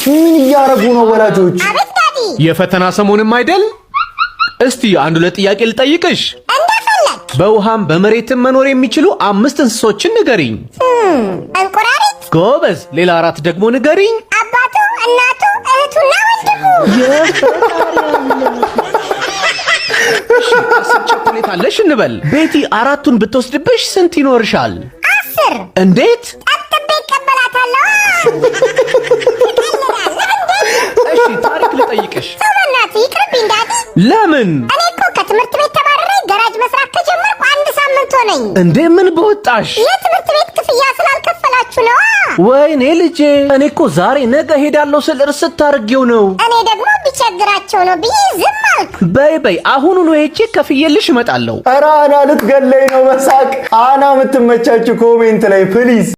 ምን እያረጉ ነው ወላጆች? አቤት daddy። የፈተና ሰሞንም አይደል? እስቲ አንድ ሁለት ጥያቄ ልጠይቅሽ። እንደፈለግ። በውሃም በመሬትም መኖር የሚችሉ አምስት እንስሶችን ንገሪኝ። እንቁራሪት። ጎበዝ። ሌላ አራት ደግሞ ንገሪኝ። አባቱ፣ እናቱ፣ እህቱና ወንድሙ። 10 ቸኮሌት አለሽ እንበል። ቤቲ አራቱን ብትወስድብሽ ስንት ይኖርሻል? 10። እንዴት? ጠጥቤ እቀበላታለሁ። ትቀልዳለህ እንዴ? እሺ፣ ታሪክ ልጠይቅሽ። ተው በእናትህ ይቅርብኝ daddy። ለምን? እኔ እኮ ከትምህርት ቤት ተባርሬ ገራጅ መስራት ከጀመርኩ አንድ ሳምንት ሆነኝ። እንዴ፣ ምን በወጣሽ? የትምህርት ቤት ክፍያ ስላልከፈላችሁ ነዋ። ወይኔ ልጄ፣ እኔ እኮ ዛሬ ነገ ሄዳለሁ ስል እርስት አድርጌው ነው። እኔ ደግሞ ቢቸግራቸው ነው ብዬ ዝም አልኩ። በይ በይ፣ አሁኑኑ ሄጄ ከፍዬልሽ እመጣለሁ። ኧረ አና ልትገለኝ ነው በሳቅ። አና የምትመቻችሁ comment ላይ please።